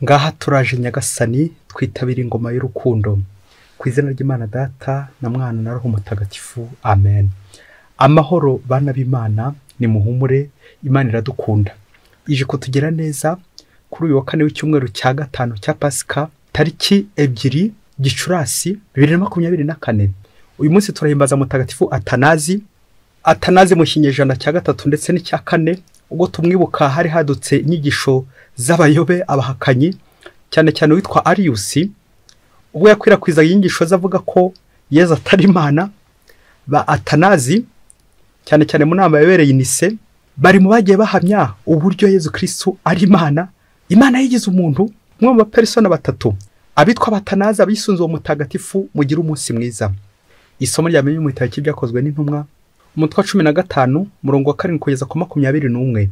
Ngaha turaje Nyagasani, twitabira ingoma y'urukundo. Ku izina ry'Imana Data na Mwana na Roho Mutagatifu, amen. Amahoro bana b'Imana, nimuhumure, Imana iradukunda. Ije kutugira neza kuri uyu wa kane w'icyumweru cya gatanu cya Pasika, tariki 2 Gicurasi 2024. Uyu munsi turahimbaza Mutagatifu Atanazi. Atanazi mu kinyejana cya 3 ndetse n'icya 4, ubwo tumwibuka hari hadutse inyigisho z'abayobe abahakanyi, cyane cyane witwa Ariusi, ubwo yakwirakwizaga inyigisho zavuga ko Yezu atari Imana. Ba Atanazi cyane cyane mu nama yabereye Nise, bari mu bagiye bahamya uburyo Yezu Kristo ari Imana, Imana yigize umuntu, umwe mu bapersona batatu. Abitwa Batanazi abisunze uwo mutagatifu, mugira umunsi mwiza. Isomo rya mbere mu gitabo cy'Ibyakozwe n'Intumwa, umutwe wa 15, murongo wa 7 kugeza ku 21.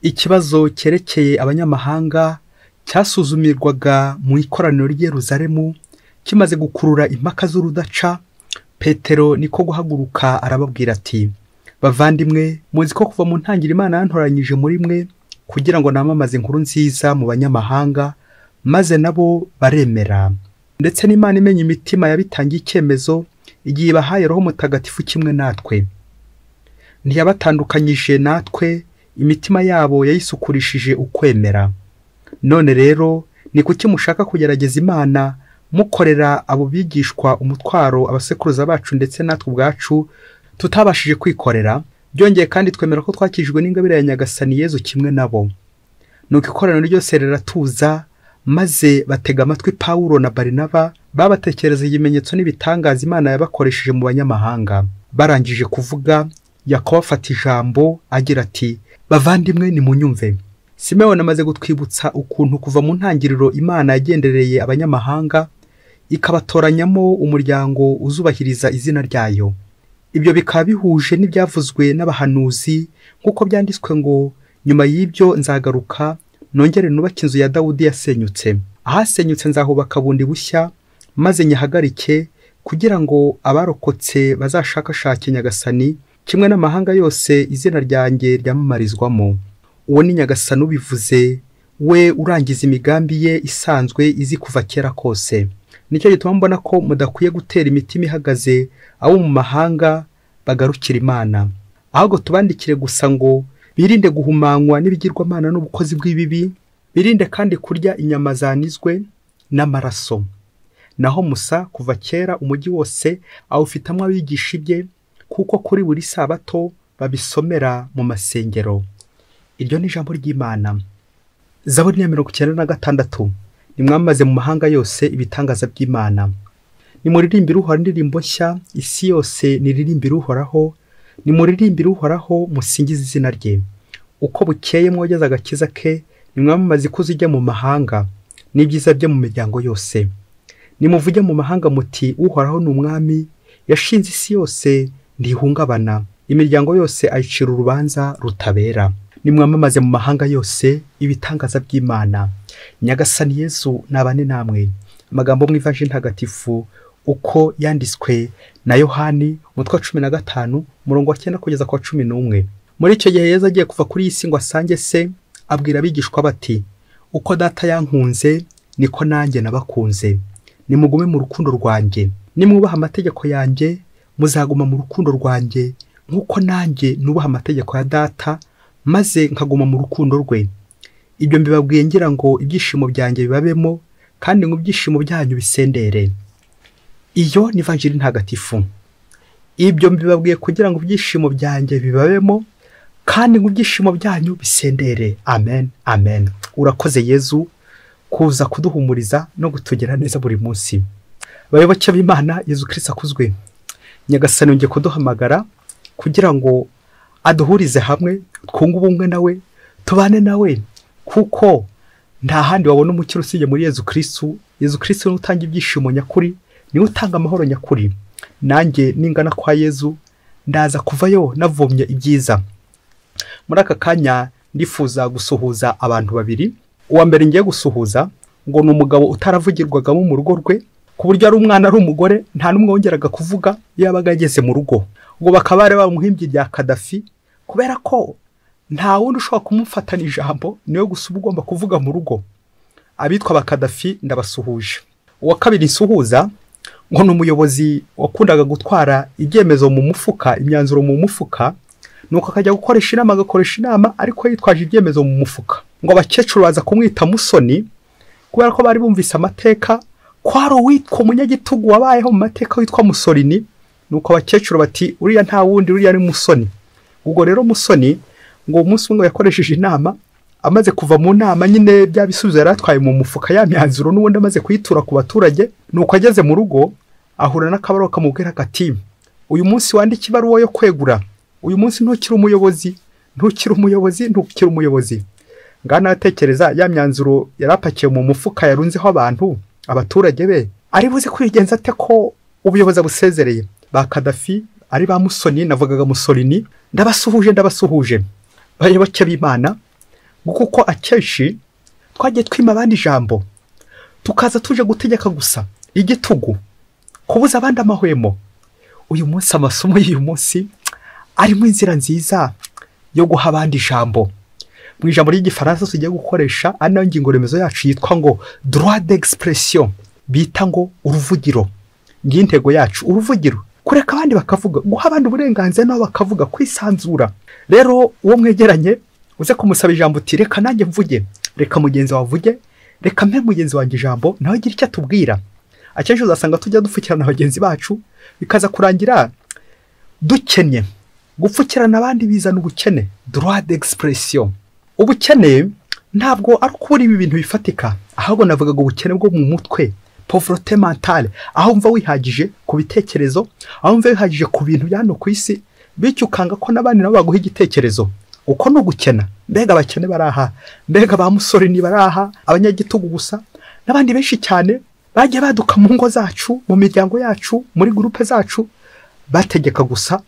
Ikibazo cyerekeye abanyamahanga cyasuzumirwaga mu ikoraniro ry'i Yerusalemu kimaze gukurura impaka z'urudaca, Petero niko guhaguruka arababwira ati: bavandimwe, muzi ko kuva mu ntangiriro Imana yantoranyije muri mwe kugira ngo namamaze inkuru nziza mu banyamahanga, maze nabo baremera. Ndetse n'Imana imenya imitima yabitangiye icyemezo igihe ibahaye Roho Mutagatifu kimwe natwe. Ntiyabatandukanyije natwe, imitima yabo yayisukurishije ukwemera. None rero ni kuki mushaka kugerageza Imana, mukorera abo bigishwa umutwaro abasekuruza bacu ndetse natwe ubwacu tutabashije kwikorera? Byongeye kandi twemera ko twakijwe n'ingabire ya Nyagasani Yezu kimwe nabo. Nuko ikoraniro ryose riratuza, maze batega amatwi Pawulo na Barinaba, babatekereza ibimenyetso n'ibitangaza Imana yabakoresheje mu banyamahanga. Barangije kuvuga, Yakobo afata ijambo agira ati: bavandimwe, nimunyumve. Simewoni amaze gutwibutsa ukuntu kuva mu ntangiriro Imana yagendereye abanyamahanga, ikabatoranyamo umuryango uzubahiriza izina ryayo. Ibyo bikaba bihuje n'ibyavuzwe n'abahanuzi, nk'uko byanditswe ngo: nyuma y'ibyo nzagaruka nongere nubake inzu ya Dawudi yasenyutse. Ahasenyutse nzahubaka bundi bushya, maze nyihagarike, kugira ngo abarokotse bazashakashake Nyagasani, kimwe n'amahanga yose izina ryanjye ryamamarizwamo. Uwo ni Nyagasani ubivuze, we urangiza imigambi ye isanzwe izi kuva kera kose. Nicyo gituma mbona ko mudakwiye gutera imitima ihagaze abo mu mahanga bagarukira Imana, ahubwo tubandikire gusa ngo birinde guhumanywa n'ibigirwamana n'ubukozi bw'ibibi, birinde kandi kurya inyama zanizwe n'amaraso. Naho Musa kuva kera umujyi wose awufitamo abigisha ibye, kuko kuri buri sabato babisomera mu masengero. Iryo ni ijambo ry'Imana. Zaburi ya 96. Nimwamaze mu mahanga yose ibitangaza by'Imana. Nimuririmbire Uhoraho indirimbo nshya, isi yose niririmbire Uhoraho. Nimuririmbire Uhoraho, musingize izina rye. Uko bukeye mwogeze agakiza ke, nimwamamaze ikuzo ijya mu mahanga, n'ibyiza bye mu miryango yose. Nimuvuge mu mahanga muti: Uhoraho ni umwami, yashinze isi yose ntihungabana, imiryango yose ayicira urubanza rutabera. Nimwamamaze mu mahanga yose ibitangaza by'Imana. Nyagasani Yezu nabane namwe. Amagambo mu Ivanjiri Ntagatifu uko yanditswe na Yohani, umutwe wa 15, umurongo wa 9 kugeza ku wa 11. Muri icyo gihe Yezu agiye kuva kuri iyi si ngo asange se, abwira abigishwa bati: uko Data yankunze niko nanjye nabakunze. Nimugume mu rukundo rwanjye. Nimwubaha amategeko yanjye, muzaguma mu rukundo rwanjye, nk'uko nanjye nubaha amategeko ya Data, maze nkaguma mu rukundo rwe. Ibyo mbibabwiye ngira ngo ibyishimo byanjye bibabemo, kandi ngo ibyishimo byanyu bisendere. Iyo ni Ivanjiri Ntagatifu. Ibyo mbibabwiye kugira ngo ibyishimo byanjye bibabemo, kandi ngo ibyishimo byanyu bisendere. Amen, amen. Urakoze Yezu kuza kuduhumuriza no kutugira neza buri munsi. Bayoboke b'Imana, Yezu Kristo akuzwe. Nyagasani yongeye kuduhamagara kugira ngo aduhurize hamwe, twunge ubumwe nawe, tubane nawe, kuko nta handi wabona umukiro usibye muri Yezu Kristo. Yezu Kristo niwe utanga ibyishimo nyakuri, niwe utanga amahoro nyakuri. Nanjye ningana kwa Yezu ndaza kuvayo navomye ibyiza. Muri aka kanya ndifuza gusuhuza abantu babiri. Uwa mbere ngiye gusuhuza ngo ni umugabo utaravugirwagamo mu rugo rwe, ku buryo ari umwana ari umugore nta n'umwe wongeraga kuvuga iyo yabaga ageze mu rugo. Ubwo bakaba bari bamuhimbye irya Kadafi, kubera ko nta wundi ushobora kumufatana ijambo, niwe gusa uba ugomba kuvuga mu rugo. Abitwa ba Kadafi ndabasuhuje. Uwa kabiri nsuhuza ngo ni umuyobozi wakundaga gutwara ibyemezo mu mufuka, imyanzuro mu mufuka, nuko akajya gukoresha inama, agakoresha inama ariko yitwaje ibyemezo mu mufuka. Ngo abakecuru baza kumwita Musoni kubera ko bari bumvise amateka ko hari uwitwa umunyagitugu wabayeho mu mateka witwa Mussolini. Nuko abakecuru bati uriya nta wundi, uriya ni Musoni. Ubwo rero Musoni ngo umunsi umwe yakoresheje inama, amaze kuva mu nama nyine bya bisubizo yari atwaye mu mufuka ya myanzuro n'ubundi amaze kuyitura ku baturage, nuko ageze mu rugo ahura n'akabaruwa kamubwira kati uyu munsi wandike ibaruwa yo kwegura, uyu munsi ntukiri umuyobozi, ntukiri umuyobozi, ntukiri umuyobozi. Ngana atekereza ya myanzuro yarapakiye mu mufuka yarunzeho abantu, abaturage be, ari buze kwigenza ate ko ubuyobozi abusezereye. Ba Kadafi ari ba Musoni, navugaga Mussolini, ndabasuhuje, ndabasuhuje bayoboke b'Imana, kuko akenshi twagiye twima abandi ijambo, tukaza tuje gutegeka gusa, igitugu, kubuza abandi amahwemo. Uyu munsi amasomo y'uyu munsi arimo inzira nziza yo guha abandi ijambo. Mu ijambo ry'igifaransa tugiye gukoresha ari nayo ngingo remezo yacu yitwa ngo droit d'expression, bita ngo uruvugiro. Ngiyi intego yacu, uruvugiro, kureka abandi bakavuga, guha abandi uburenganzira nabo bakavuga, kwisanzura. Rero uwo mwegeranye uze kumusaba ijambo uti reka nanjye mvuge, reka mugenzi wawe avuge, reka mpe mugenzi wanjye ijambo nawe agira icyo atubwira. Akenshi uzasanga tujya dupfukirana bagenzi bacu bikaza kurangira dukennye. Gupfukirana abandi bizana ubukene, droit d'expression. Ubukene ntabwo ari ukubura ibi bintu bifatika, ahubwo navugaga ubukene bwo mu mutwe, pauvreté mentale, aho umva wihagije ku bitekerezo, aho umva wihagije ku bintu bya hano ku isi, bityo ukanga ko n'abandi nabo baguha igitekerezo. Uko ni ugukena. Mbega abakene baraha, mbega ba Mussolini baraha, abanyagitugu gusa n'abandi benshi cyane bagiye baduka mu ngo zacu, mu miryango yacu, muri groupe zacu, bategeka gusa,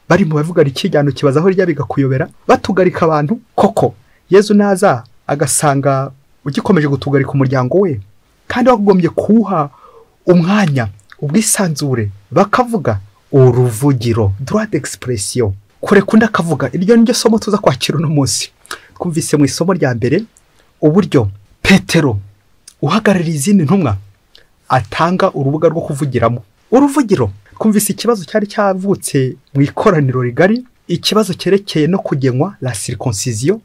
bari mu bavuga ikijyano kibaza aho rya bigakuyobera, batugarika abantu. Koko Yezu naza agasanga ugikomeje gutugarika umuryango we, kandi wagombye kuwuha umwanya, ubwisanzure, bakavuga, uruvugiro, droit d'expression, kureka undi akavuga. Iryo ni ryo somo tuza kwakira uno munsi. Twumvise mu isomo rya mbere uburyo Petero uhagarariye izindi ntumwa atanga urubuga rwo kuvugiramo, uruvugiro. Twumvise ikibazo cyari cyavutse mu ikoraniro rigari, ikibazo cyerekeye no kugenwa la circoncision,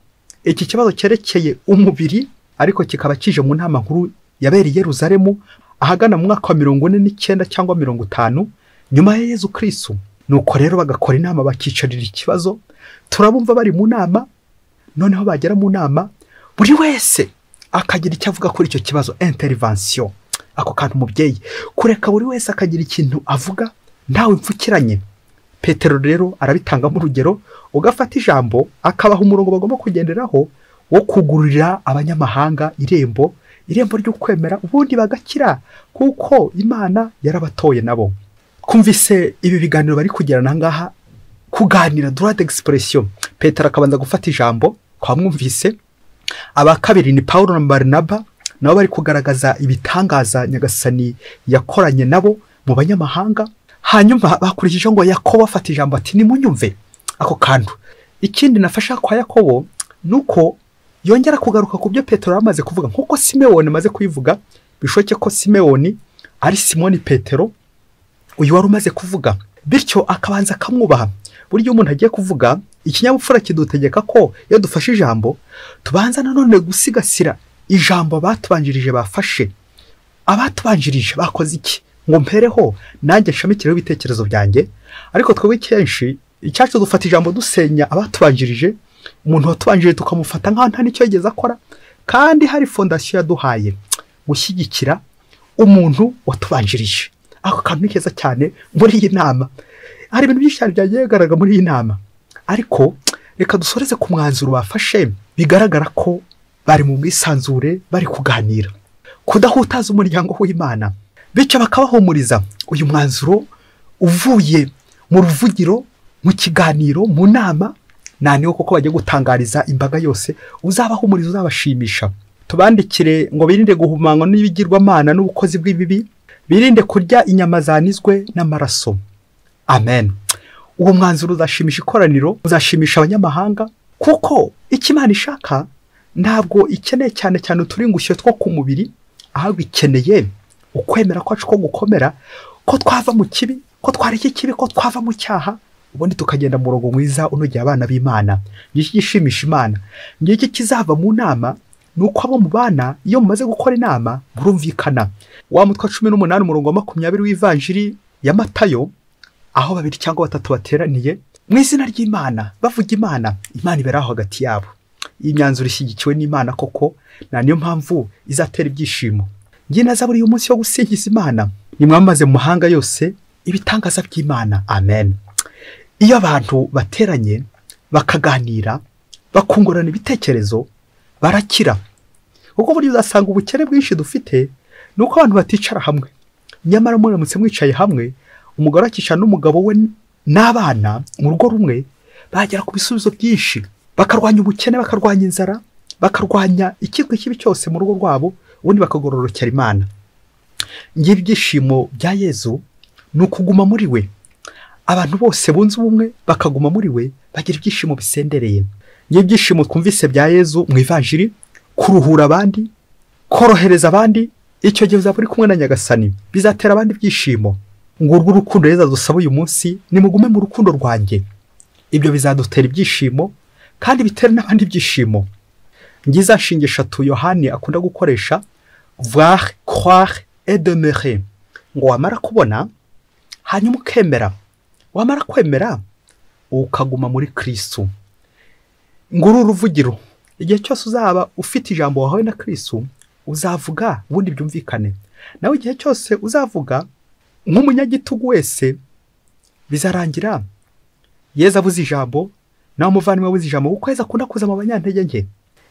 iki kibazo cyerekeye umubiri, ariko kikaba kije mu nama nkuru yabereye Yerusalemu ahagana mu mwaka wa 49 cyangwa 50 nyuma ya Yezu Kristo. Nuko rero bagakora inama, bakicarira ikibazo. Turabumva bari mu nama, noneho bagera mu nama buri wese akagira icyo avuga kuri icyo kibazo, intervention. Ako kantu mubyeyi, kureka buri wese akagira ikintu avuga ntawe mfukiranye. Petero rero arabitangamo urugero, ugafata ijambo akabaha umurongo bagomba kugenderaho wo kugurira abanyamahanga irembo, irembo ry'ukwemera, ubundi bagakira kuko Imana yarabatoye nabo. Kumvise ibi biganiro bari kugirana ngaha, kuganira droit d'expression. Petero akabanza gufata ijambo, twamwumvise. Aba kabiri ni Paulo na Barnaba, nabo bari kugaragaza ibitangaza Nyagasani yakoranye nabo mu banyamahanga. Hanyuma bakurikije ngo Yakobo afata ijambo ati nimunyumve. Ako kantu. Ikindi nafasha kwa Yakobo nuko yongera kugaruka ku byo Petero amaze kuvuga, nkuko Simewoni amaze kubivuga. Bishoke ko Simewoni ari Simoni Petero uyu wari umaze kuvuga, bityo akabanza akamwubaha. Buryo umuntu agiye kuvuga, ikinyabupfura kidutegeka ko iyo dufashe ijambo tubanza nanone gusigasira ijambo batubanjirije bafashe. Abatubanjirije bakoze iki ngo mpereho nanjye nshamikireho ibitekerezo byanjye? Ariko twebwe kenshi icyacu dufata ijambo dusenya abatubanjirije, umuntu watubanjirije tukamufata nkaho nta nicyo yigeze akora, kandi hari fondasiyo yaduhaye gushyigikira umuntu watubanjirije. Ako kantu ni keza cyane muri iyi nama. Hari ibintu byinshi cyane byagiye bigaragara muri iyi nama, ariko reka dusoreze ku mwanzuro bafashe. Bigaragara ko bari mu bwisanzure, bari kuganira, kudahutaza umuryango w'Imana, bityo bakabahumuriza. Uyu mwanzuro uvuye mu ruvugiro, mu kiganiro, mu nama, naniho koko bagiye gutangariza imbaga yose, uzabahumuriza, uzabashimisha. Tubandikire ngo birinde guhumanywa n'ibigirwamana n'ubukozi bw'ibibi, birinde kurya inyama zanizwe n'amaraso. Amen. Uwo mwanzuro uzashimisha ikoraniro, uzashimisha abanyamahanga, kuko icyo Imana ishaka Ntabwo ikeneye cyane cyane uturingushyo two ku mubiri, ahubwo ikeneye ukwemera kwacu ko gukomera, ko twava mu kibi, ko twareka ikibi, ko twava mu cyaha, ubundi tukagenda mu murongo mwiza unogeye abana b'Imana. Ngiki gishimisha Imana, ngiki kizava mu nama ni uko abo mubana iyo mumaze gukora inama murumvikana. Wa mutwe 18 umurongo wa 20 w'ivanjiri ya Matayo, aho babiri cyangwa batatu bateraniye mu izina ry'Imana bavuga Imana, Imana ibera aho hagati yabo. Iyi myanzuro ishyigikiwe n'Imana koko, na niyo mpamvu izatera ibyishimo. Ngiye na zaburi y'umunsi wo gusingiza Imana, nimwamamaze mu mahanga yose ibitangaza by'Imana. Amen. Iyo abantu bateranye bakaganira bakungurana ibitekerezo barakira, kuko buryo uzasanga ubukene bwinshi dufite ni uko abantu baticara hamwe. Nyamara muramutse mwicaye hamwe, umugore akicara n'umugabo we n'abana mu rugo rumwe, bagera ku bisubizo byinshi, bakarwanya ubukene, bakarwanya inzara, bakarwanya ikitwa ikibi cyose mu rugo rwabo, ubundi bakagororokera Imana. Ngiye ibyishimo bya Yezu ni ukuguma muri we. Abantu bose bunze ubumwe bakaguma muri we, bagira ibyishimo bisendereye. Ngiye ibyishimo twumvise bya Yezu mu ivanjiri, kuruhura abandi, korohereza abandi, icyo gihe uzaba uri kumwe na Nyagasani, bizatera abandi ibyishimo. Ngurwo urukundo Yezu adusaba uyu munsi, nimugume mu rukundo rwanjye. Ibyo bizadutera ibyishimo kandi bitera n'abandi ibyishimo. Ngiza nshinga eshatu Yohani akunda gukoresha: voir, croire et demeurer. Ngo wamara kubona hanyuma ukemera, wamara kwemera ukaguma muri Kristo. Nguru uruvugiro, igihe cyose uzaba ufite ijambo wahawe na Kristo uzavuga ubundi byumvikane. Nawe igihe cyose uzavuga nk'umunyagitugu wese, bizarangira Yezu abuze ijambo, nawe umuvandimwe abuze ijambo, kuko Yezu akunda kuza mu banyantege nke.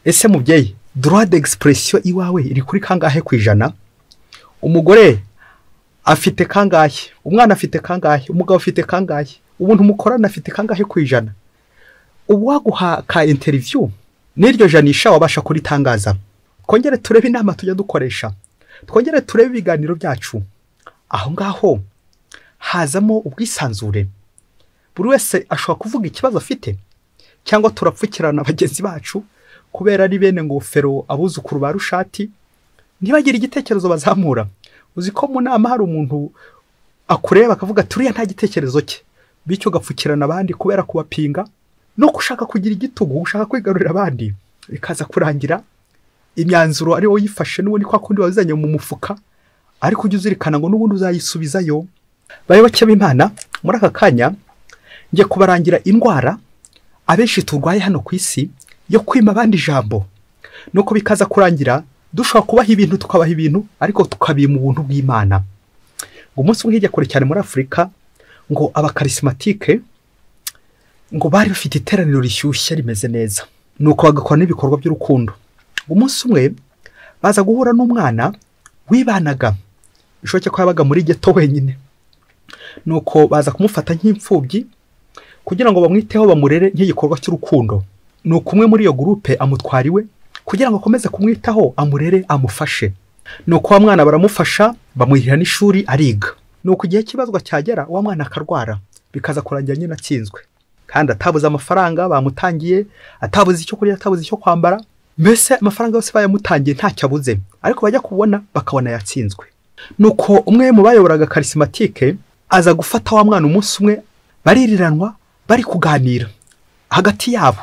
Ese mubyeyi, droit d'expression iwawe iri kuri kangahe ku ijana? Umugore afite kangahe? Umwana afite kangahe? Umugabo afite kangahe? Ubuntu mukorana afite kangahe ku ijana? Ubu waguha ka interview n'iryo janisha wabasha kuritangaza. Twongere turebe inama tujya dukoresha, twongere turebe ibiganiro byacu. Aho ngaho hazamo ubwisanzure, buri wese ashobora kuvuga ikibazo afite, cyangwa turapfukirana bagenzi bacu kubera ari bene ngofero abuzukuru ba rushati, ntibagire igitekerezo bazamura. Uzi ko mu nama hari umuntu akureba akavuga turiya nta gitekerezo cye, bityo gapfukirana abandi kubera kubapinga no gushaka kugira igitugu, ushaka kwigarurira abandi, bikaza kurangira imyanzuro ari wowe yifashe n'ubundi kwa kundi wazanye mu mufuka, ariko ujye uzirikana ngo n'ubundi uzayisubizayo. Bayoboke b'Imana, muri aka kanya ngiye kubarangira indwara abenshi turwaye hano ku isi yo kwima abandi ijambo, nuko bikaza kurangira dushobora kubaha ibintu, tukabaha ibintu ariko tukabima ubuntu bw'Imana. Ngo umunsi umwe hirya kure cyane muri Afurika, ngo abakarismatike ngo bari bafite iteraniro rishyushye rimeze neza, nuko bagakora n'ibikorwa by'urukundo. Umunsi umwe baza guhura n'umwana wibanaga, bishoboke ko yabaga muri ghetto wenyine, nuko baza kumufata nk'imfubyi kugira ngo bamwiteho bamurere nk'igikorwa cy'urukundo. Nuko umwe muri iyo groupe amutwara iwe kugira ngo akomeze kumwitaho, amurere, amufashe. Nuko wa mwana baramufasha, bamuhira n'ishuri ariga. Nuko igihe kibazwa cyagera wa mwana akarwara, bikaza kurangira nyine atsinzwe, kandi atabuze amafaranga bamutangiye, atabuze icyo kurya, atabuze icyo kwambara, mbese amafaranga yose bayamutangiye ntacyo abuze, ariko bajya kubona bakabona yatsinzwe. Nuko umwe mu bayoboraga karismatike aza gufata wa mwana umunsi umwe, baririranwa bari kuganira hagati yabo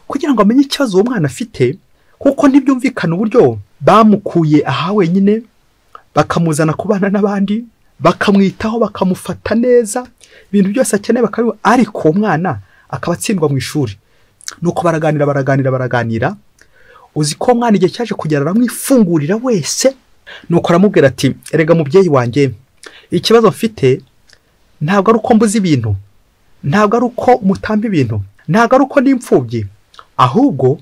kugira ngo amenye ikibazo uwo mwana afite, kuko ntibyumvikana uburyo bamukuye aha wenyine bakamuzana kubana n'abandi, bakamwitaho, bakamufata neza, ibintu byose akeneye bakabiha, ariko umwana akaba atsindwa mu ishuri. Nuko baraganira baraganira baraganira, uzi ko umwana igihe cyaje kugera aramwifungurira wese. Nuko aramubwira ati erega mubyeyi wanjye, ikibazo mfite ntabwo ari uko mbuze ibintu, ntabwo ari uko mutamba ibintu, ntabwo ari uko n'imfubyi, ahubwo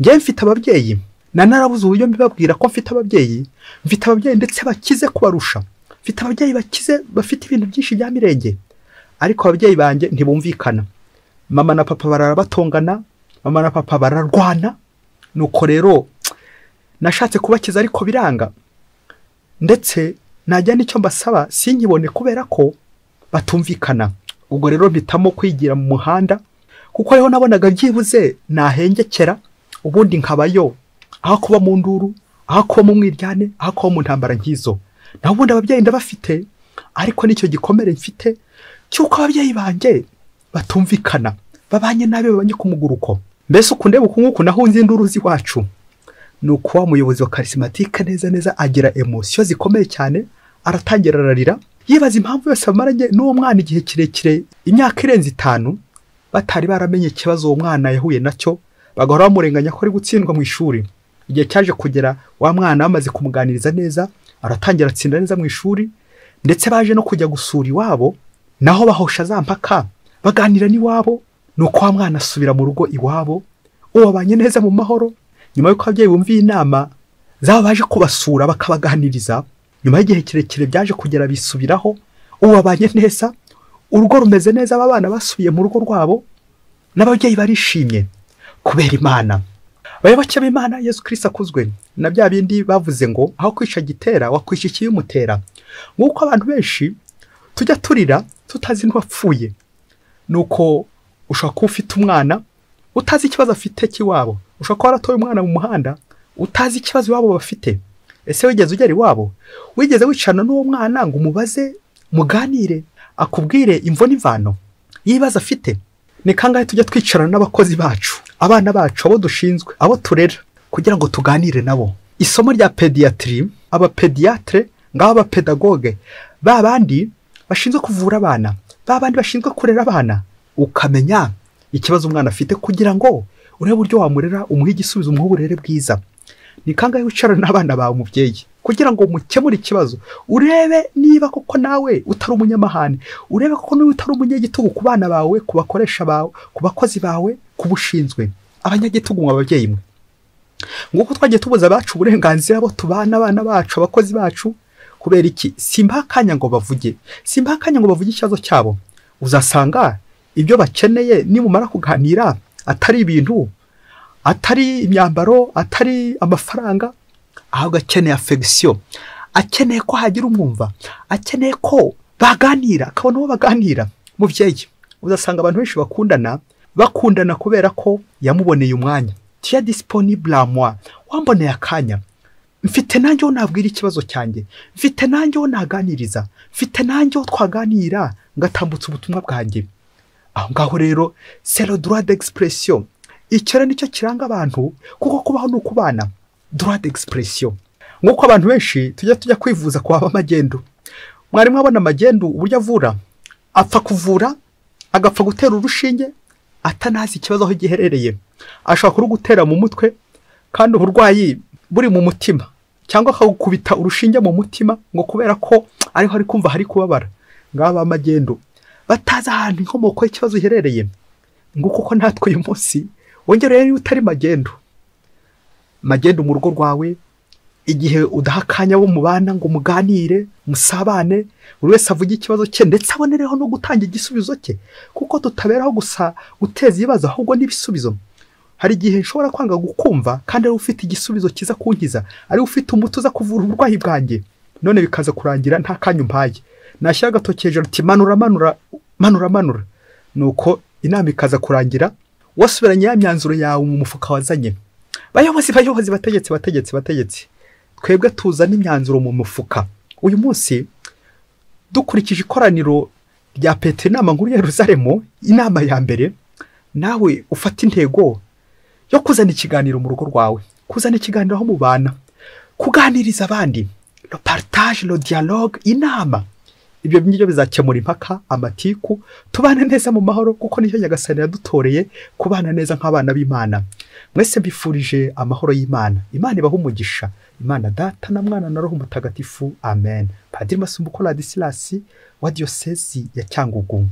njye mfite ababyeyi, na narabuze uburyo mbibabwira ko mfite ababyeyi, mfite ababyeyi ndetse bakize kubarusha, mfite ababyeyi bakize bafite ibintu byinshi bya mirenge, ariko ababyeyi banjye ntibumvikana, mama na papa bararabatongana, mama na papa bararwana. Nuko rero nashatse kubakiza ariko biranga, ndetse najya n'icyo mbasaba sinkibone kubera ko batumvikana. Ubwo rero mpitamo kwigira mu muhanda, kuko ariho nabonaga byibuze nahengekera, ubundi nkabayo aho kuba mu nduru, aho kuba mu mwiryane, aho kuba mu ntambara nk'izo. Naho ubundi ababyeyi ndabafite, ariko nicyo gikomere mfite cy'uko ababyeyi banjye batumvikana, babanye nabi, babanye ku muguruko. Mbese ukundeba uku nguku nahunze induru z'iwacu. Ni uko wa muyobozi wa karisimatike neza neza agira emosiyo zikomeye cyane, aratangira ararira, yibaza impamvu yose bamaranye n'uwo mwana igihe kirekire, imyaka irenze 5, batari baramenye ikibazo uwo mwana yahuye nacyo, bagahora bamurenganya ko ari gutsindwa mu ishuri. Igihe cyaje kugera wa mwana bamaze kumuganiriza neza, aratangira atsinda neza mu ishuri, ndetse baje no kujya gusura iwabo, naho bahosha za mpaka baganira n'iwabo. Nuko wa mwana asubira mu rugo iwabo, uwo babanye neza mu mahoro. Nyuma y'uko ababyeyi bumviye inama zabo baje kubasura bakabaganiriza, nyuma y'igihe kirekire byaje kugera bisubiraho, uwo babanye neza, urugo rumeze neza, aba bana basubiye mu rugo rwabo, n'ababyeyi barishimye kubera Imana. Abayoboke b'Imana, Yesu Kristo akuzwe. Na bya bindi bavuze ngo aho kwica gitera wakwica ikiyumutera. Nk'uko abantu benshi tujya turira tutazi n'uwapfuye, nuko ushobora kuba ufite umwana utazi ikibazo afite cy'iwabo, ushobora kuba waratoye umwana mu muhanda utazi ikibazo iwabo bafite. Ese wigeze ugera iwabo? Wigeze wicarana n'uwo mwana ngo umubaze, muganire, akubwire imvo n'imvano y'ibibazo afite? Ni kangahe tujya twicarana n'abakozi bacu, abana bacu, abo dushinzwe, abo turera, kugira ngo tuganire nabo? Isomo rya pediatri, abapediatre ngaho abapedagoge, ba bandi bashinzwe kuvura abana, ba bandi bashinzwe kurera abana, ukamenya ikibazo umwana afite kugira ngo urebe uburyo wamurera, umuhe igisubizo, umuhe uburere bwiza. Ni kangahe wicarana n'abana bawe umubyeyi kugira ngo mukemure ikibazo, urebe niba koko nawe utari umunyamahane, urebe koko nawe utari umunyagitugu ku bana bawe, ku bakoresha bawe, ku bakozi bawe, ku bushinzwe. Abanyagitugu mwa babyeyi mwe, nguko twagiye tubuza abacu uburenganzira bo tubana, abana bacu, abakozi bacu, kubera iki? Simba akanya ngo bavuge, simba akanya ngo bavuge ikibazo cyabo. Uzasanga ibyo bakeneye nimumara kuganira atari ibintu, atari imyambaro, atari amafaranga, ahubwo akeneye affection, akeneye ko hagira umwumva, akeneye ko baganira, akabona uwo baganira. Mubyeyi, uzasanga abantu benshi bakundana, bakundana kubera ko yamuboneye umwanya. Tu es disponible à moi, wamboneye akanya, mfite nanjye wo nabwira ikibazo cyanjye, mfite nanjye wo naganiriza, mfite nanjye wo twaganira ngatambutsa ubutumwa bwanjye. Aho ngaho rero c'est le droit d'expression. Icyo rero nicyo kiranga abantu, kuko kubaho ni ukubana. Droit d'expression. Nk'uko abantu benshi tujya kwivuza kwa b'amagendo. Mwari mwabona amagendo uburyo avura, apfa kuvura agapfa gutera urushinge atanazi ikibazo aho giherereye. Ashobora kurugutera mu mutwe kandi uburwayi buri mu mutima, cyangwa akagukubita urushinge mu mutima ngo kubera ko ariho ari kumva hari kubabara. Ngaba amagendo batazi ahantu inkomoko y'ikibazo iherereye. Ngo kuko natwe uyu munsi wongere rero utari magendo, magendo mu rugo rwawe, igihe udaha akanya bo mubana ngo muganire, musabane, buri wese avuge ikibazo cye ndetse abonereho no gutanga igisubizo cye, kuko tutaberaho gusa guteza ibibazo ahubwo n'ibisubizo. Hari igihe nshobora kwanga gukumva kandi ari ufite igisubizo kiza kunkiza, ari ufite umuti uza kuvura uburwayi bwanjye, none bikaza kurangira nta kanya umpaye. Nashyira agatoki hejuru ati manura manura manura manura, nuko inama ikaza kurangira wasubiranye ya myanzuro yawe mu mufuka wazanye. Bayobozi, bayobozi, bategetsi, bategetsi, bategetsi, twebwe tuzana imyanzuro mu mufuka. Uyu munsi dukurikije ikoraniro rya Petero, inama nkuru ya Yerusalemu, inama ya mbere, nawe ufata intego yo kuzana ikiganiro mu rugo rwawe, kuzana ikiganiro aho mubana, kuganiriza abandi, le partage, le dialogue, inama. Ibyo ngibyo bizakemura impaka, amatiku, tubane neza mu mahoro, kuko nicyo Nyagasani yadutoreye, kubana neza nk'abana b'Imana. Mwese mbifurije amahoro y'Imana. Imana ibahe umugisha. Imana Data na Mwana na Roho Mutagatifu. Amen. Padiri Masumbuko Ladislas wa Diyosezi ya Cyangugu.